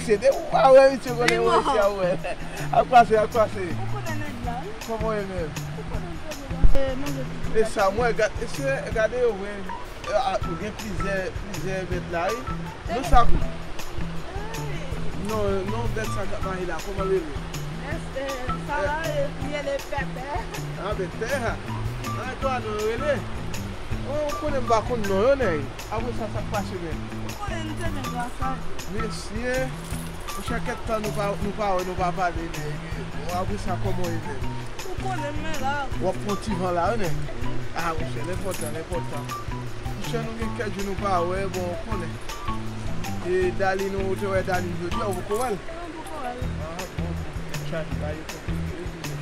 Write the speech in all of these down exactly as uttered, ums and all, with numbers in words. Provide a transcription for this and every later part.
Se de ou pa wè, misye konnen mwen isi a wè. Ak pase, ak pase. Ou konnen nèg la, wi. Kòman w ye menm? Ou konnen m trè byen. E sa, mwen, gad, e se, gade yo vre. E, a, ou gen plizyè, plizyè bèt la, wi. Non, sa. Non, non, bèt sa k ap mache la, kòman l rele? Sa la, e, li rele Pèpè. A, Pèpè, a. A, kwa non rele? O, ou konnen m pa konn non yo, nèg. Apre sa, sa k pase menm? Ou konnen nou te gen gras la. Mesye, monchè, kèk tan nou pa, nou pa wè, nou pa pale, nèg. Bon, apre sa, kòman w ye menm? Ou konnen m la. W ap pran ti van la, wi, nèg. A, monchè, l enpòtan, l enpòtan. Monchè, nou gen kèk jou nou pa wè, bon, ou konnen. E Daline, ou te wè Daline jodi a, ou poko wè l? Non, m poko wè l. A, bon, bon. Tèt chaje, bagay yo konplike, wi, kouzen.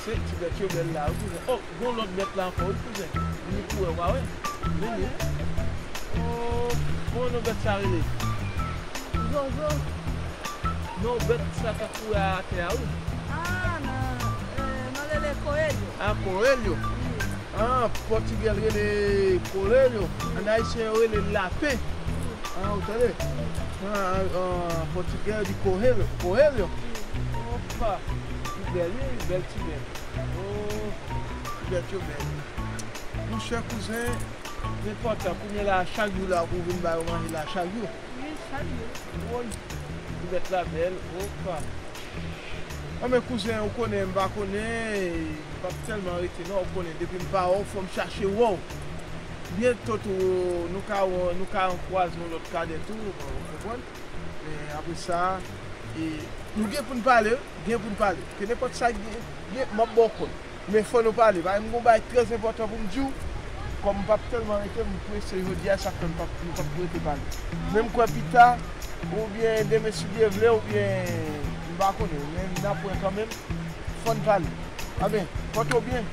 Se ti bèt yo bèl la, wi, kouzen. O! Gon lòt bèt la ankò, wi, kouzen. Vini pou wè, w pa wè? Vini. O, kòman non bèt sa rele? Zozo. Non, bèt sa k ap kouri atè a, wi. A, nan, e, nan rele koelho. A, koelho? Wi. A, pòtigè l rele koelho. Wi. An ayisyen yo rele l lapen. Wi. A, ou tande? Wi. A, a, a, pòtigè yo di koelho. Koelho? Wi. Opa, li bèl, wi, bèl ti bèt. O, ti bèt yo bèl. Monchè kouzen, nenpòt tan, kounye la, chak jou la, ou vin ba yo manje la, chak jou? Wi, chak jou. Woy, ti bèt la bèl, opa. Anben kouzen, ou konnen, m pa konnen, m p ap tèlman rete non, ou konnen, depi m pa wè w, fò m chache wè w. Byento tou, nou ka wè, nou ka kwaze yon lòt kadè tou, ou konprann? E, apre sa, e, nou gen pou n pale, wi, gen pou n pale. Ke nenpòt sa gen, gen, m ap ba w kòd. Men fò nou pale. Paske m gen yon bagay trè enpòtan pou m di w. Kòm m p ap tèlman rete, m prese jodi a, sa k fè m p ap, m p ap rete pale. Men m kwè pita, oubyen demen si Dye vle, oubyen m pa konnen. Men n ap wè kanmenm, fò n pale. Anben, pòte w byen.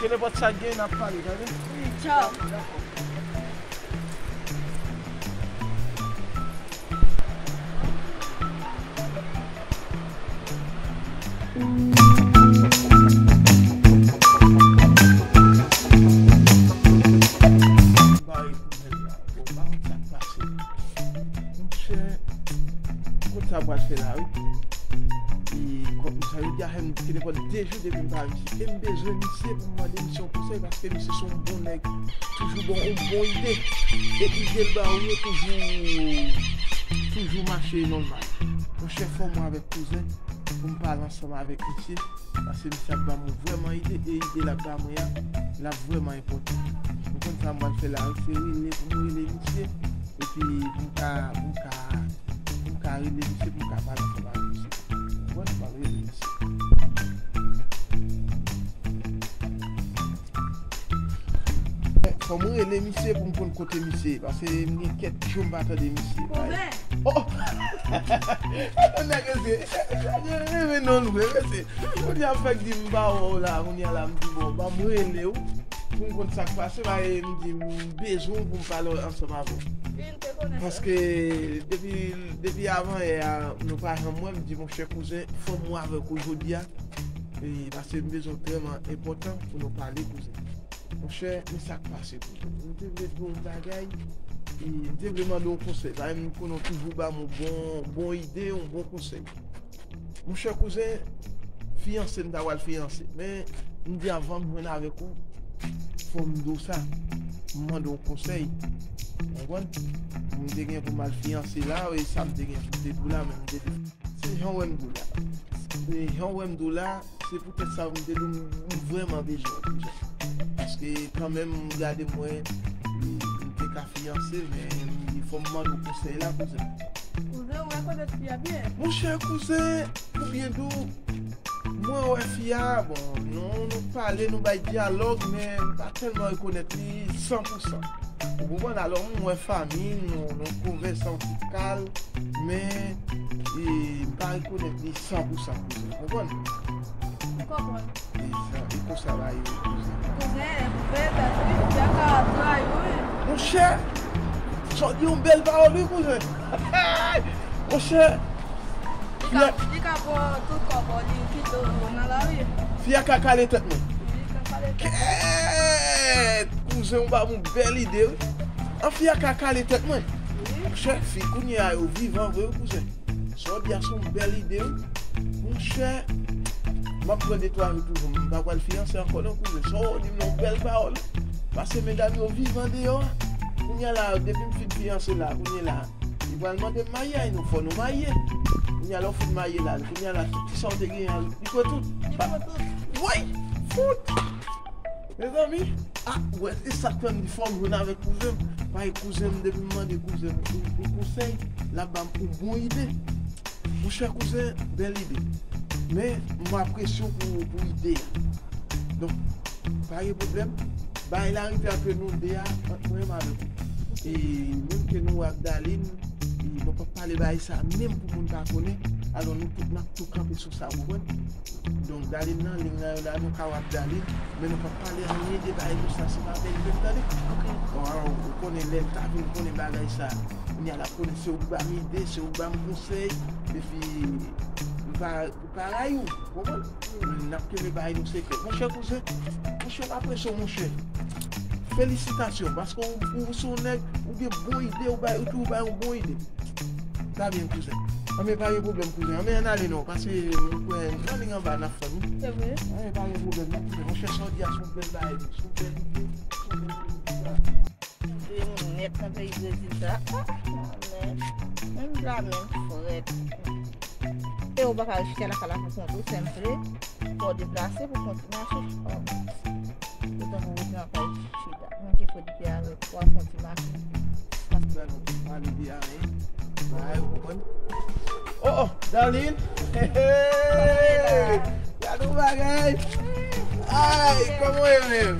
Ke nenpòt sa k gen, n ap pale, tande? Wi, tchaw. Dakò. Monchè, kote sa pral fè la, wi. E, kòm sa yo di a fè m te nenpòt de jou depi m pa wè misye. E m bezwen misye pou m mande misye yon konsèy, paske misye se yon bon nèg. Toujou bon, yon bon ide. E ide l ba ou yo toujou, toujou mache nòmal. Monchè, fò m wè avèk kouzen pou m pale ansanm avèk misye. Paske misye ap ban mwen vrèman ide, e ide l ap ban mwen an, l ap vrèman enpòtan. Ou konn sa m pral fè la, se rele, pou m rele misye, epi pou m ka, pou m ka, pou m ka rele misye, pou m ka pale ansanm avèk misye. Ou konprann? M pral rele misye. Fò m rele misye pou m konn kote misye ye, paske m gen kèk jou m pa tande misye. Kouzen! Oh! Nèg yo se, nèg yo renmen non l vre, mesye. Kounye a fèk di m pa wè w la, kounye a la m di bon, ban m rele w pou m konn sa k pase, paske m di m bezwen w pou m pale ansanm avè w. Paske depi, depi avan yè a, nou pa janm wè, m di monchè kouzen, fò m wè avèk ou jodi a, e, paske m bezwen w vrèman enpòtan pou nou pale kouzen. Monchè, men sa k pase tou. M te vle di w yon bagay, e, m te vle mande w yon konsèy. Paske m konnen w toujou ban m yon bon, bon ide, yon bon konsèy. Monchè kouzen, fiyanse m ta pral fiyanse. Men, m di anvan m jwenn avèk ou, fò m di w sa. M mande w konsèy. Ou konprann? M te gen pou m al fiyanse la, e sa m te gen pou m te di w la, men m te di w. Se jan w wè m di w la. Se jan w wè m di w la, se poutèt sa m te di w m, m vrèman bezwen w deja. Paske kanmenm, m gade m wè, m te ka fiyanse, men m di fò m mande w konsèy la, kouzen. Kouzen, ou rekonèt fi a byen? Monchè, kouzen, pou byen di w, mwen wè fi a, bon, nou, nou pale, nou bay dyalòg, men m pa tèlman rekonèt li san pou san. Ou konprann? Alò, m wè fanmi, nou, nou konvèse yon ti kal, men, e, m pa rekonèt li san pou san, kouzen. Ou konprann? M konprann. E sa, e konsa bagay yo ye, kouzen. Kouzen, e koupe tèt, wi. Fi a ka trayi w, wi. Monchè, sa w di yon bèl pawòl, wi, kouzen. Monchè, li ka, li ka pran tout kòb li kite w nan lari. Fi a ka kale tèt mwen. Wi, li ka kale tèt. Kèt! Kouzen, ou ba m yon bèl ide, wi. An, fi a ka kale tèt mwen. Wi. Monchè, fi kounye a yo vivan vre wi kouzen. Sa w di a se yon bèl ide wi. Monchè, m ap pran de twa jou toujou, m pa pral fiyanse ankò non kouzen. Sa w di m nan yon bèl pawòl. Paske medam yo vivan deyò a. Kounye a la, depi m fin fiyanse la, kounye la, li pral mande m marye a, nou fò nou marye. Kounye a la, w fin marye la, kounye a la, tout sa w te genyen an, li pran tout. Li pran tout. Woy! Fout! Mezanmi, ah, wè, e sa k fè m di fò m jwenn avèk kouzen m. Paske kouzen m, depi m mande kouzen m yon, yon konsèy, l ap ban m yon bon ide. Monchè kouzen, bèl ide. Men, m apresye w pou, pou ide a. Donk, pa gen pwoblèm. Bagay la rive ant nou de a, ant mwen menm avèk ou. E menm ke nou wè ak Darline, e nou p ap pale bagay sa a menm pou moun pa konnen. Alò, nou tout n ap tou kanpe sou sa, ou konprann? Donk, Darline nan, liy nan yo la, nou ka wè ak Darline, men nou p ap pale anyen de bagay konsa, se pa bèl menm, tande? Ok. Bon, alò, ou konnen lè l ta vin konnen bagay sa, kounye a l ap konnen se ou k ba m ide, se ou k ba m konsèy, epi m pa, m pa rayi w, ou konprann? N ap kenbe bagay nou sekrè. Monchè kouzen, monchè, m apresye w, monchè. Felisitasyon, paske ou, ou se yon nèg, ou gen bon ide, ou bay, ou toujou bay yon bon ide. Ta byen, kouzen. Anben, pa gen pwoblèm, kouzen. Anben, ann ale non, paske mwen kwè nan liy anba n ap fè nou. Se vre? Anben, pa gen pwoblèm non, kouzen. Monchè, sa w di a se yon bèl bagay, se yon bèl ide, se yon bèl ide. Touye moun nèt nan peyi Brezil sa. Ah, ah, men, menm la menm frèt. E ou pa ka rete chita lakay la pou kont ou, sèm vle. Fò w deplase pou kont ou mache. Oh. Ou tankou rete nan kay chita. Manke fò di te avèk ou ap fè yon ti mache. Pas ba nou pale de a, hein. Bay, ou konprann? Oh, oh, Darline. Hey, hey. Gade yon bagay. Ay, kòman w ye menm?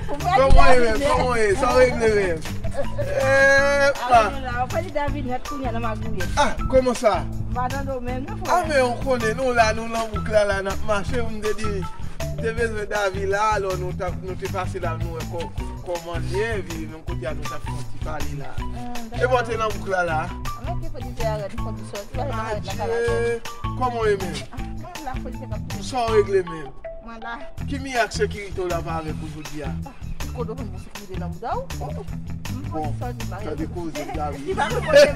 Kòman w ye menm? Kòman w ye? Sa w regle menm? Epa! Alò, la, w pale David nèt kounye a nan magouye. Ah, kòman sa? M pa tande w menm, non, frè. Ah, men w konnen, nou la, nou nan bouk la, la, n ap mache, m te di, m te bezwen David la, alò, nou t ap, nou te pase la, nou wè kò-, kòman l ye, epi menm kote a, nou t ap fè yon ti pale la. Ah, dakò. Epa w te nan bouk la, la? Anben, ki fò di te arèt, fò di sòti, pa arèt lakay la. Adye, kòman w ye menm? Ah, mwen la, fò di te k ap touye. Sa w regle menm? Mwen la. Ki mirak sekirite w la pa avèk ou jodi a? Ah, kote w konn bon sekirite nan bouda w? Oh. M bon, tande koze David. Li pa konn kote m.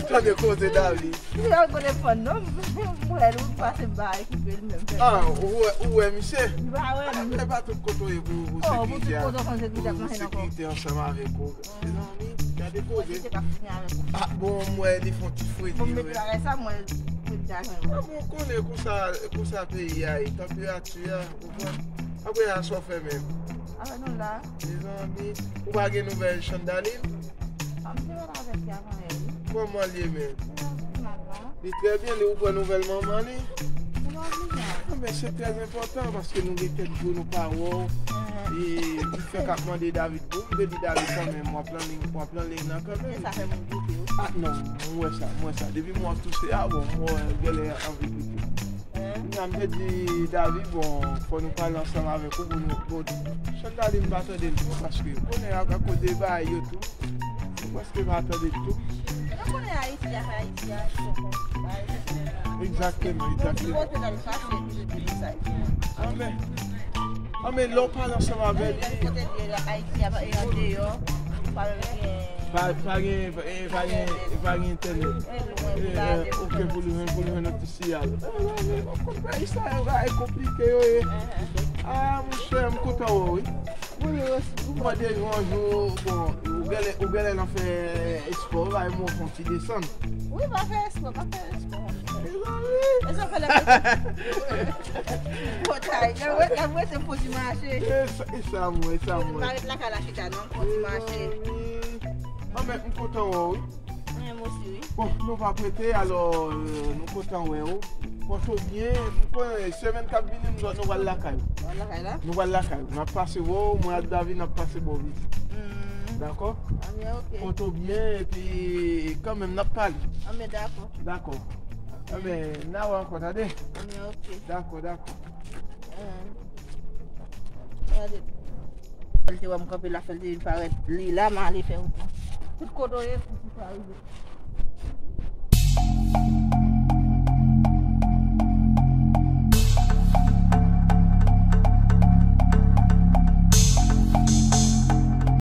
Tande koze David. Li pa konn kote m fann non. M wè l, ou pase m pa ekipe l menm. Ah, ou wè, ou wè misye? Li pa wè m. Men pa tout kote w ye pou, pou sekirite a. Oh, pou tout kote w konn sekirite ap mache nan kò. Pou sekirite ansanm avèk ou. Mezanmi, gade koze. Mwen te ka fini avèk ou. Ah, bon, m wè li fè yon ti fredi, wi. Bon, m met bagay sa, mwen met bagay mwen. Ah, bon, konnen konsa, konsa peyi a ye, tanperati a, ou konprann? Apre a, sa w fè menm? Apre nou la. Mezanmi, ou pa gen nouvèl Chandaline? Ah, m te pale avèk li avan yè, wi. Kòman l ye menm? Li trè byen, li ou pran nouvèl manman li? Li pa bliye. Ah, men se trè enpòtan paske nou gen kèk jou nou pa wè w. E li fèk ap mande David pou ou, m te di David kanmenm, w ap nan liy, w ap nan liy nan kanmenm. Men sa fè moun goupe, wi. Ah, non, mwen wè sa, mwen wè sa. Depi m wè w ap touse a, bon, mwen wè genlè anvi goupe. Kounye a m te di David, bon, fò nou pale ansanm avèk ou pou nou, bon, Chandaline pa tande l tou, paske konnen ak, akoz de bagay yo tou, nou prèske pa tande l tou. Nou konnen Ayiti a, Ayiti a, li poko, Ayiti a. Egzakteman, egzakteman. Bon, ti kote nan l fache, epi li di sa, epi. Anben, anben, lè w pale ansanm avè li. Kote li ye la, Ayiti a, e andeyò, pa menm gen. Pa, pa gen, e, pa gen, e, pa gen entènèt. E, lwen pou l ale. E, ok, pou l jwenn, pou l jwenn yon ti siyal. E, men, men, bon, kote bagay sa yo, bagay konplike yo ye. Ah, monchè, m kontan wè w, wi. Mwen, mwen, mwen, de jou an jou, bon, ou genlè, ou genlè nan fè espò, bay mwen fè yon ti desann. Wi, pa fè espò, pa fè espò. Mezanmi. E sa fè la. Potay, la, wè, la, wè, se fò ti mache. E sa, e sa, mwen, e sa, mwen. Pa ret lakay la chita, non, fò ti mache. Mezanmi. Anben, m kontan wè w, wi. Mwen osi, wi. Bon, nou pa prete, alò, euh, nou kontan wè w. Pòte w byen, nou konnen semèn k ap vini, nou, nou pral lakay ou. Pral lakay la? Nou pral lakay ou. N ap pase wè w, mwen ak David, n ap pase ba w vizit. Hmm. Dakò? Anben, ok. Pòte w byen, epi kanmenm, n ap pale. Anben, dakò. Dakò. Anben, n a wè ankò, tande? Anben, ok. Dakò, dakò. Eh. Gade. Fè l te wè m kanpe la, fè l te vin parèt. Li la, m ale fè wout la. Tout kote w ye, pou sa rive.